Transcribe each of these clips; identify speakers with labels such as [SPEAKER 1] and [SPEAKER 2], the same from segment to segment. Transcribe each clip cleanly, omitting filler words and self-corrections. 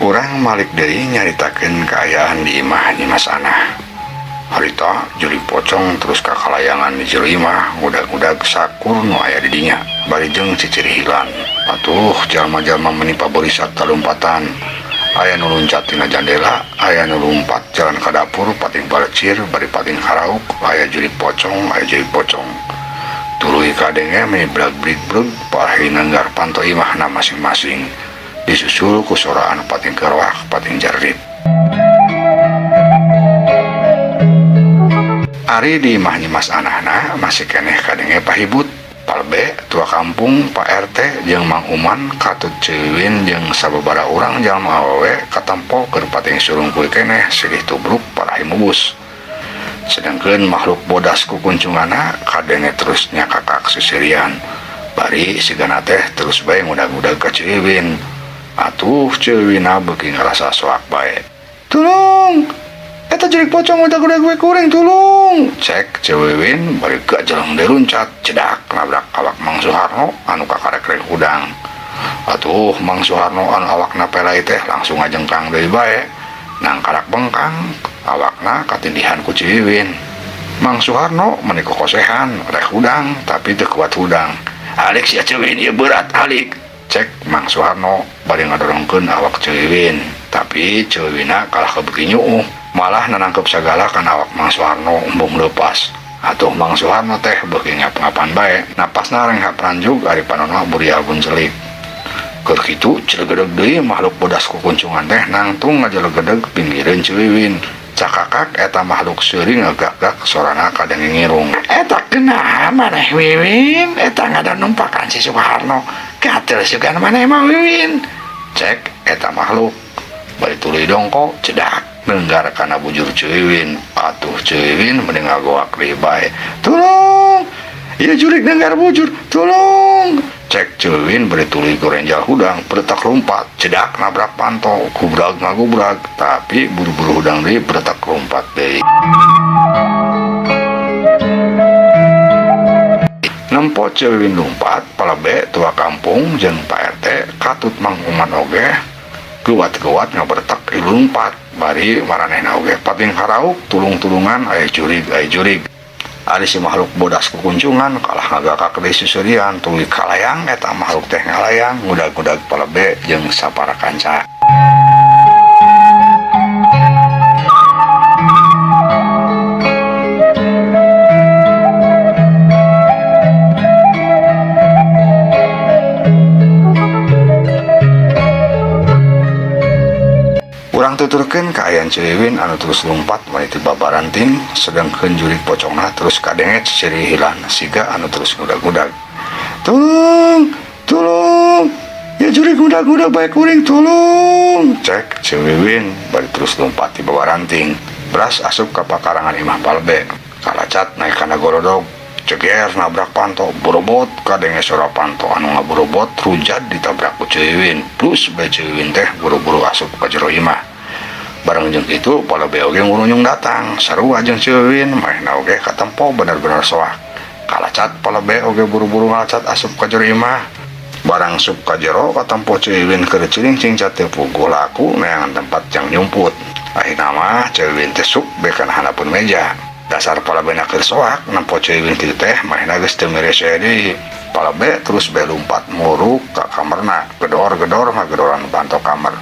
[SPEAKER 1] Urang malik deui nyaritakeun kaayaan di imah Nyimas Anah. Harita jurig pocong terus ka kalayangan di jero imah ngudag-ngudag sakur nu aya di dinya bari jeung cicirihilan. Atuh jalma-jalma meni paborisat talumpatan. Aya nu luncat tina jandela, aya nu lumpat jalan ka dapur pating balecir bari pating harauk, aya jurig pocong, aya jurig pocong. Tuluy kadenge meni brag-brig-brug parahi nenggar panto imahna masing-masing. Disusul ku soraan pating keroak pating jarrit. Ari di imah Nyimas Anahna masih keneh kadenge pahibut. Palbe, tua kampung, Pak RT jeung Mang Uman katut Ceu Wiwin jeung sababaraha urang jalma awewe katempo keur pating surungkuy keneh silih tubruk parahi mubus. Sedangkeun makhluk bodas kukuncunganna kadenge terus nyakakak sisirian. Bari sigana teh terus bae ngudag-ngudag ka Ceu Wiwin. Atuh Ceu Wiwinna beuki ngarasa soak bae. Tulung! Eta jurig pocong ngudag-ngudag we kuring, tulung! Cek Ceu Wiwin bari gajeleng deui luncat, cedak nabrak awak Mang Suharno anu kakarek rek hudang. Atuh Mang Suharno anu awakna pelai teh langsung ngajengkang deui bae. Nangkarak bengkang, awakna katindihan ku Ceu Wiwin. Mang Suharno meni kokosehan rek hudang tapi teu kuat hudang. Alik sia Ceu Wiwin ieu berat alik. Cek Mang Suharno bari ngadorongkeun awak Ceu Wiwin, tapi Ceu Wiwinna kalah kebeki nyuuh, malah nanangkep sagala kana awak Mang Suharno embung leupas. Atuh Mang Suharno teh beuki ngap-ngapan bae, napasna renghap ranjug ari panonna burial buncelik. Keur kitu cilegedeg deui makhluk bodas kukuncungan teh nangtung ngajelegedeg pinggireun Ceu Wiwin. Cakakak eta makhluk seuri ngagak-gak sorana kadenge ngirung. Eta kunaha maneh Wiwin? Eta ngadon numpakan si Suharno. Gatel sugan maneh mah Wiwin. Cek eta makhluk bari tuluy dongko cedak nenggar kana bujur Ceu Wiwin. Atuh Ceu Wiwin mending ngagoak deui bae. Tulung! Ieu jurig nenggar bujur, tulung! Cek Ceu Wiwin bari tuluy gorenjal hudang, beretak lumpat, cedak nabrak panto, gubrag ngagubrag, tapi buru-buru hudang deui beretak lumpat deui. Nempo Ceu Wiwin lumpat, palebe tua kampung jeung Pak RT katut Mang Uman oge geuwat-geuwat ngaberetak ilu lumpat, bari maranehna oge pating harauk tulung-tulungan aya jurig aya jurig. Ari si makhluk bodas kukuncungan kalah ngagakak deui susurian tuluy kalayang eta makhluk teh ngalayang ngudag-ngudag palebe jeung sapara kanca. Urang tuturkeun kaayaan Ceu Wiwin anu terus lumpat maniti babaranting, sedangkeun jurig pocongna terus kadenge cicirihilan siga anu terus ngudag-ngudag. Tulung, tulung, ya jurig ngudag-ngudag bae kuring, tulung. Cek Ceu Wiwin bari terus lumpat ti babaranting. Beras asup ka pakarangan imah palbe, kalacat naik kana gorodog, ceger nabrak panto, borobot kadenge sora panto anu ngaborobot rujad ditabrak ku Ceu Wiwin. Plus bae Ceu Wiwin teh buru-buru asup ka jero imah. Bareng jeung kitu palebe oge ngurunyung datang, sarua jeung Ceu Wiwin, manehna oge katempo bener-bener soak. Kalacat palebe oge buru-buru ngalacat asup ka jero imah. Barang sup ka jero katempo Ceu Wiwin keur cirincing teu puguh laku neangan tempat jang nyumput. Akhirna mah Ceu Wiwin teh sup be kana handapeun meja. Dasar palebena keur soak nempo Ceu Wiwin kitu teh manehna geus teu mere deui. Palebe terus be lumpat muruk ka kamarna, gedor-gedor ngagedoran panto kamar.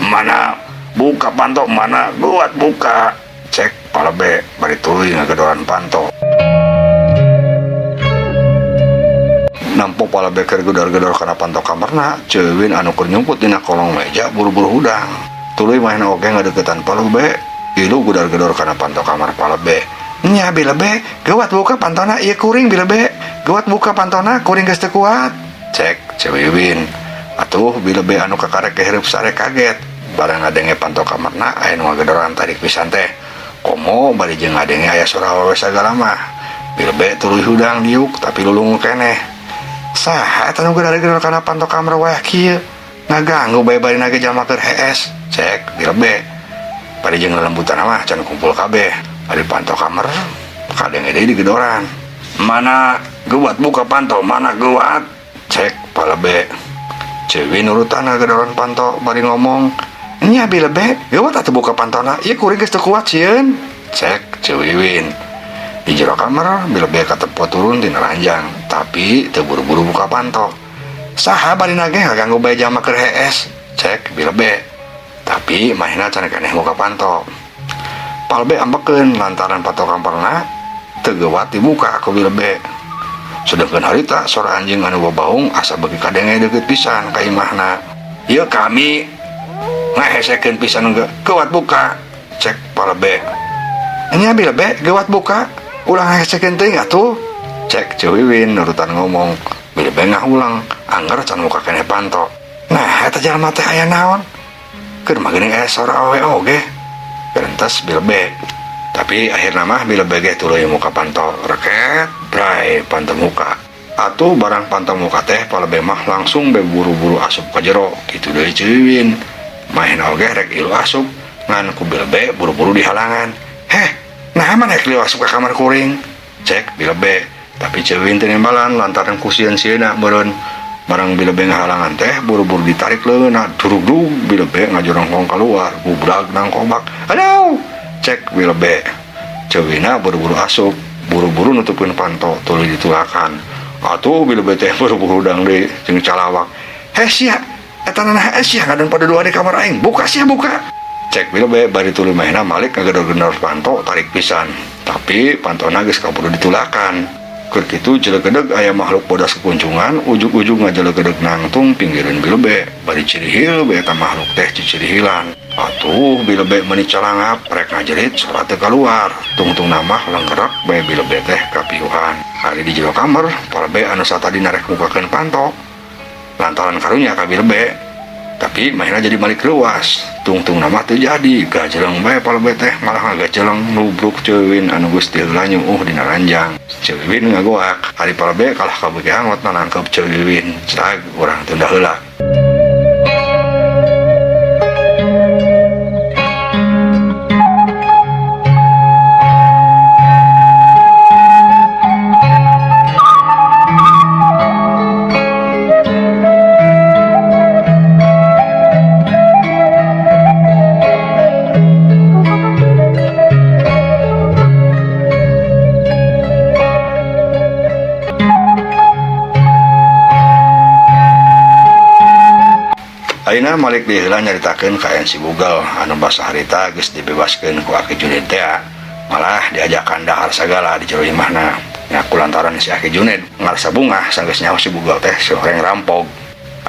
[SPEAKER 1] Mana buka panto, mana buat buka, cek palebe bari tuluy ngagedoran panto. Nampo palebe keur gedor-gedor kana panto kamarna, Ceu Wiwin anu keur nyumput dina kolong meja buru-buru hudang. Tuluy manehna oge ngadeukeutan palebe, ilu gedor-gedor kana panto kamar palebe. Nya bilebe, geuwat buka pantona ieu kuring bilebe, geuwat buka pantona kuring geus teu kuat. Cek Ceu Wiwin. Atuh bilebe anu kakarek kehirup sare kaget. Barang ngadenge panto kamarna aya nu ngagedoran tarik pisan teh. Komo bari jeung ngadenge aya sora awewe sagala mah. Bilebe tuluy hudang diuk tapi lulungu keneh. Saha eta nu gedor-gedor kana panto kamar wayah kieu? Ngaganggu bae bari nage jalma keur hees. Cek bilebe. Bari jeung lelembutan mah can kumpul kabeh. Ari panto kamar kadenge deui digedoran. Mana geuwat buka panto, mana geuwat? Cek palebe. Cewi nurutan ngagedoran panto bari ngomong, Nya Bilebe, geuwat atuh buka pantona, ieu kuring geus teu kuat sieun. Cek Ceu Wiwin. Di jero kamar, Bilebe katempo turun tina ranjang, tapi teu buru-buru buka panto. Saha bari nage ngaganggu bae jalma keur hees, cek Bilebe. Tapi manehna can keneh muka panto. Palbe ambekeun lantaran panto kamparna teu geuwat dibuka ku Bilebe. Sedengkeun harita sora anjing anu babaung asa beuki kadenge deukeut pisan ka imahna. Ieu kami ngahesekeun pisan geuwat buka, cek Palbe. Nya Bilebe geuwat buka, ulah ngahesekeun teuing atuh, cek Ceu Wiwin nurutan ngomong. Bilebe ngahulang, angger can muka keneh panto. Nah, eta jalma teh aya naon? Keur mah geuning aya sora awewe oge. Gerentes Bilebe. Tapi akhirna mah Bilebe ge tuluy muka panto, reket, bray panto muka. Atuh barang panto muka teh Palebe mah langsung be buru-buru asup ka jero, kitu deui Ceu Wiwin. Maen oge rek ilu asup, ngan ku Bilebe buru-buru dihalangan. Heh, nah mana rek ilu asup ka kamar kuring? Cek Bilebe. Tapi Ceu Wiwin teu nembalan lantaran ku sieun-sieunna meureun. Barang Bilebe ngahalangan teh buru-buru ditarik leungeunna, durug-durug Bilebe ngajorongkong keluar, bubrag nangkobak. Aduh, cek Bilebe. Ceu Wiwinna buru-buru asup, buru-buru nutupkeun panto tuluy ditulakan. Atuh Bilebe teh buru-buru dang deui jeung calawak. Heh sia, eta nanah sia ngadon pada dua di kamar aing, buka sia buka. Cek Bilebe bari tuluy manehna malik ngagedor-gedor panto tarik pisan. Tapi pantona geus kaburu ditulakan. Keur kitu jelegedeg aya makhluk bodas kekuncungan, ujug-ujug ngajelegedeg nangtung pinggireun Bilebe, bari cirihil bae eta makhluk teh cicirihilan. Atuh Bilebe meuni calangap rek ngajerit sora teu kaluar, tungtungna mah lenggerek bae Bilebe teh kapiuhan. Ari di jero kamar, Palbe anu satadina rek mukakeun panto lantaran karunya ka Bilebe. Tapi manehna jadi malik luas, tungtungna mah teu jadi, gajeleng bae Palbe teh malah ngagajeleng nubruk Ceu Wiwin anu geus ti heula nyuuh dina ranjang. Ceu Wiwin ngagoak, ari Palbe kalah kabeuki hangot nanangkep Ceu Wiwin, cag urang tunda heula. Ayeuna malik deui heula nyaritakeun kaayaan si Bugel anu basa harita geus dibebaskeun ku Aki Juned teh, malah diajakan dahar sagala di jero imahna. Nya kulantaran si Aki Juned ngarasa bungah sanggeus nyaho si Bugel teh soreng rampog.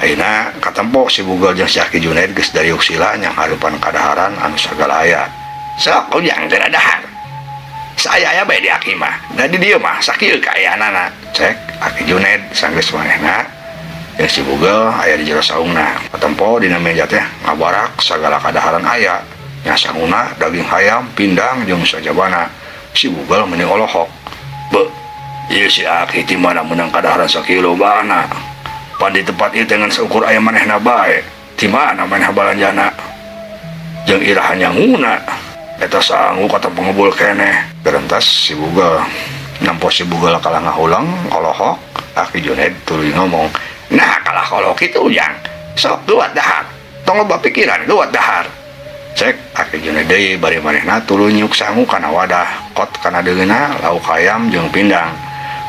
[SPEAKER 1] Ayeuna katempo si Bugel jeung si Aki Juned geus dariuk sila nyangharupan kadaharan anu sagala aya. Sok ujang geura dahar. Saaya aya bae di Aki mah. Da di dieu mah sakieu kaayaanana. Cek Aki Juned sanggeus manehna jeung si Bugel aya di jero saungna. Katempo dina meja teh ngabarak sagala kadaharan aya. Nya sanguna daging hayam, pindang jeung sajabana. Si Bugel meuni olohok. Beuh, ieu si Aki ti mana meunang kadaharan sakieu lobana. Pan di tempat ieu teh ngan saukur aya manehna bae. Ti mana manehna balanjana? Jeung iraha nyanguna. Eta sangu katempo ngebul keneh. Gerentas si Bugel. Nampo si Bugel kalah ngahulang olohok. Aki Juned tuluy ngomong, nah kalah kolok itu ujang, sok geuwat dahar, tong loba pikiran geuwat dahar. Cek Aki Juned deui bari manehna tuluy nyuk sangu kana wadah, kot kana deungeunna lauk hayam jeung pindang.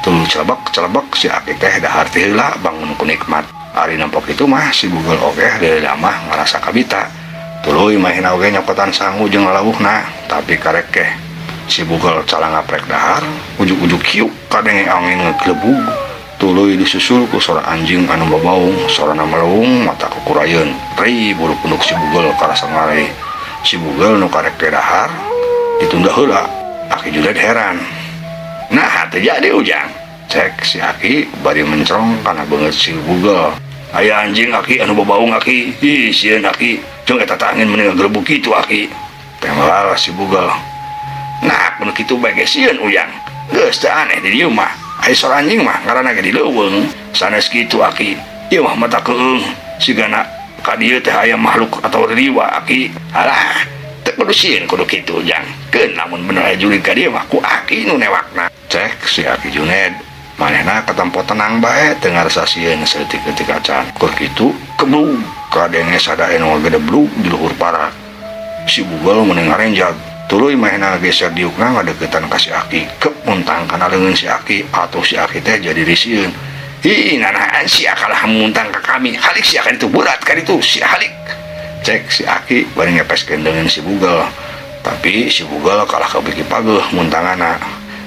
[SPEAKER 1] Tuluy celebek-celebek si Aki teh dahar ti heula bangun ku nikmat. Ari nampok itu mah si Bugel oge deui mah ngarasa kabita. Tuluy manehna oge nyokotan sangu jeung lalauhna, tapi karek keh si Bugel calangaprek dahar, ujug-ujug kiuk kadenge angin ngeglebug. Tuluy disusul ku sora anjing anu babaung, sorana meleung mata kukurayeun. Ri bulu punduk si Bugel karasa ngare. Si Bugel nu karek teh dahar ditunda heula. Aki Juned heran. Nah, teu jadi ujang. Cek si Aki bari mencrong kana beungeut si Bugel. Aya anjing Aki anu babaung Aki. Ih, sieun Aki. Jeung eta teh angin meuni ngagerebug kitu Aki. Tembal si Bugel. Nah, kudu kitu bae ge sieun ujang. Geus teu aneh di dieu mah. Ai sora anjing mah ngaranna ge di leuweung. Sanes kitu Aki. Ieu mah mata keung. Sigana ka dieu teh aya makhluk atau riwa Aki. Alah, teu kudu sieun kudu kitu jang. Keun lamun bener aya jurig ka dieu mah ku Aki nu newakna. Cek si Aki Juned. Manehna katempo tenang bae teu ngarasa sieun saeutik-eutik acan. Keur kitu keblug Kadenge sada anu ngagedeblug di luhur parak. Si Bugel meni ngarenjag. Tuluy manehna ngageser diukna ngadeukeutan ka si Aki. Kep muntang kana leungeun si Aki atuh si Aki teh jadi risieun. Ih, nanahan sia kalah muntang ka kami. Halik sia ka ditu, berat ka ditu, sia halik. Cek si Aki bari ngepeskeun leungeun si Bugel. Tapi si Bugel kalah kabeuki pageuh muntangana.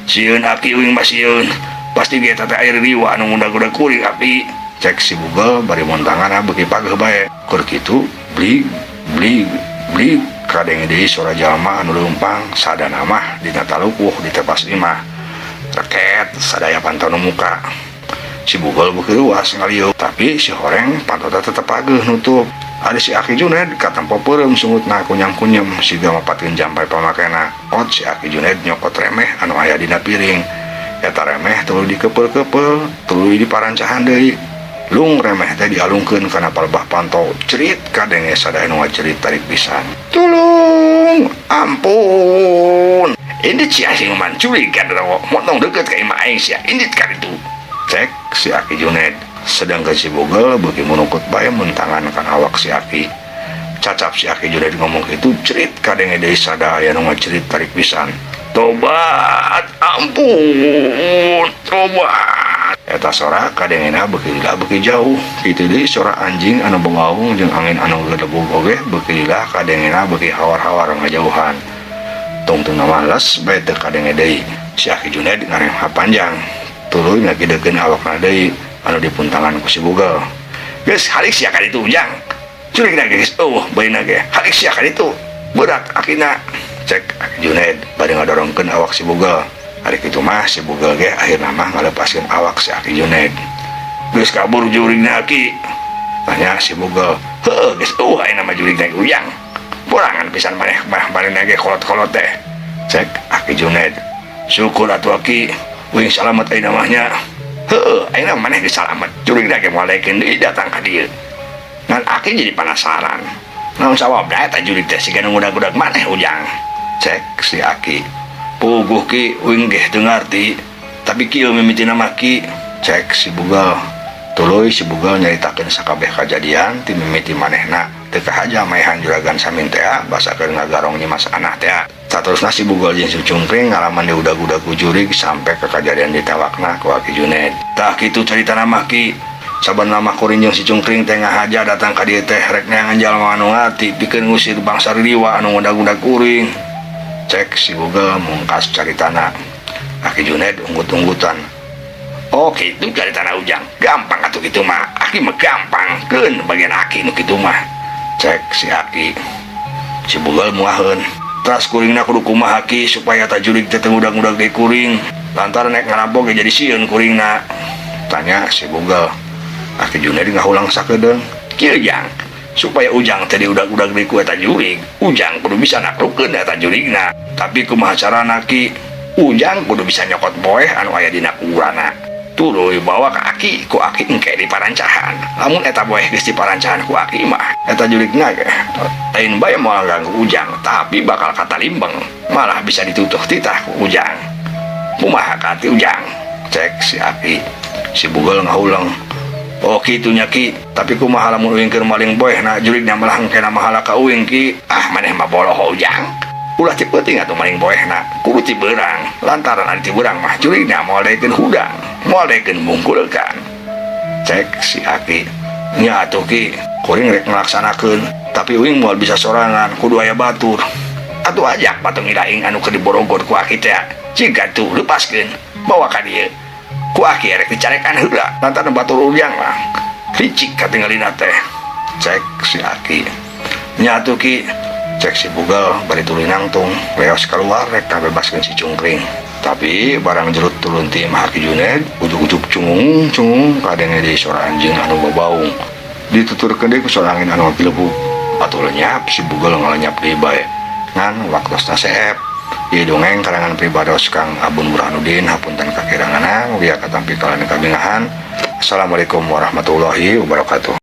[SPEAKER 1] Sieun Aki uing mah sieun. Pasti ge eta teh aya riwa anu ngudag-udag kuring Aki. Cek si Bugel bari muntangana beuki pageuh bae. Keur kitu blig blig blig kadenge deui sora jalma anu leumpang sadana mah dina talukuh di tepas imah. Reket sadaya panto nu muka. Si Bugel beuki luas ngalieu tapi si horeng pantona tetep pageuh nutup. Ari si Aki Juned katempo peureum sungutna kunyam-kunyem siga mapatkeun jampai pamakena. Ot si Aki Juned nyokot remeh anu aya dina piring. Eta remeh tuluy dikepeul-kepeul tuluy diparancahan deui. Lung remeh teh dialungkeun kana palebah panto. Cerit kadenge sadaya nu ngacerit tarik pisan. Tulung! Ampun! Indit sia siluman jurig genderuwo motong deukeut ka imah aing sia indit ka ditu. Cek si Aki Juned. Sedangkan si Bogel beuki munukut bae muntangan kana awak si Aki. Cacap si Aki Juned ngomong kitu cerit kadenge deui sadaya nu ngacerit tarik pisan. Tobat! Ampun! Tobat! Eta sora kadengena beuki lila beuki jauh. Kitu deui sora anjing anu bangaung jeung angin anu gagebug oge beuki lila kadengena beuki hawar-hawar ngajauhan. Tungtungna mah les bae teu kadenge deui. Si Aki Juned ngaremha panjang. Tuluy ngagidekeun awakna deui anu dipuntangan ku si Bugel. Geus halik sia ka ditu Ujang. Curigna ge geus eueuh beurina ge. Halik sia ka ditu. Berat akina. Cek Aki Juned bari ngadorongkeun awak si Bugel. Ari kitu mah si Bugel ge akhirna mah ngalepaskeun awak si Aki Juned. Geus kabur jurigna Aki? Tanya si Bugel. Heueuh geus eueuh ayeuna mah jurigna ge Ujang. Borangan pisan maneh mah barina ge kolot-kolot teh. Cek Aki Juned. Syukur atuh Aki, uing salamet ayeuna mah nya. Heueuh ayeuna maneh geus salamet. Jurigna ge moal daekeun deui datang ka dieu. Ngan Aki jadi panasaran. Naon sawabna eta jurig teh siga nu ngudag-udag maneh Ujang? Cek si Aki. Puguh Ki, uing ge teu ngarti. Tapi kieu mimitina mah Ki, cek si Bugel. Tuluy si Bugel nyaritakeun sakabeh kajadian ti mimiti manehna teu kahaja maehan juragan Samin tea basa keur ngagarong Nyimas Anah tea. Saterusna si Bugel jeung si Cungkring ngalaman diudag-udag ku jurig sampe ka kajadian ditewakna ku Aki Juned. Tah kitu caritana mah Ki. Saban mah kuring jeung si Cungkring teh ngahaja datang ka dieu teh rek neangan jalma anu ngarti pikeun ngusir bangsa riwa anu ngudag-udag kuring. Cek si Bugel mungkas caritana. Aki Juned unggut-unggutan. Oh kitu caritana Ujang. Gampang atuh kitu mah. Aki mah gampang. Keun bagian Aki nu kitu mah. Cek si Aki. Si Bugel muaheun. Teras kuringna kudu kumaha Ki supaya eta jurig teh teu ngudag-ngudag deui kuring. Lantaran nek ngarampok ge jadi sieun kuringna. Tanya si Bugel. Aki Juned ngahulang sakedeung. Kieu Jang, supaya Ujang teh diudag-udag deui ku eta jurig, Ujang kudu bisa naklukeun eta jurigna. Tapi kumaha carana Ki? Ujang kudu bisa nyokot boeh anu aya dina kuburana. Tuluy bawa ka Aki, ku Aki engke diparancahan. Lamun eta boeh geus diparancahan ku Aki mah, eta jurigna ge lain bae moal ganggu Ujang, tapi bakal katalimbeng, malah bisa ditutuh titah ku Ujang. Kumaha kaharti Ujang? Cek si Aki. Si Bugel ngahulang. Oh kitu nya Ki, tapi kumaha lamun uing keur maling boehna jurigna malah engkena mahala ka uing Ki. Ah maneh mah boloho Ujang. Ulah ti peuting atuh maling boehna, kudu ti beurang. Lantaran ari ti beurang mah jurigna moal daekeun hudang, moal daekeun mungkulkeun. Cek si Aki. Nya atuh Ki, kuring rek ngalaksanakeun, tapi uing moal bisa sorangan, kudu aya batur. Atuh ajak patung ilaing anu keur diborogor ku Aki teh. Ciga tuh lepaskeun, bawa ka dieu. Ku Aki rek dicarekan heula, lantaran batur Ujang mah licik katinggalina teh. Cek si Aki. Nya atuh Ki, cek si Bugel bari tuluy nangtung, leos keluar rek ngabebaskeun si Cungkring. Tapi barang jerut turun ti imah Aki Juned, ujug-ujug cungung-cungung kadenge deui sora anjing anu babaung. Dituturkeun deui ku sora angin anu ngagilebug. Atuh lenyap si Bugel ngalenyap deui bae. Ngan waktosna seep. Ieu dongeng karangan pribados Kang Abun Burhanuddin, hapunten kakiranganna, mugia katampi kalian kabingahan. Assalamualaikum warahmatullahi wabarakatuh.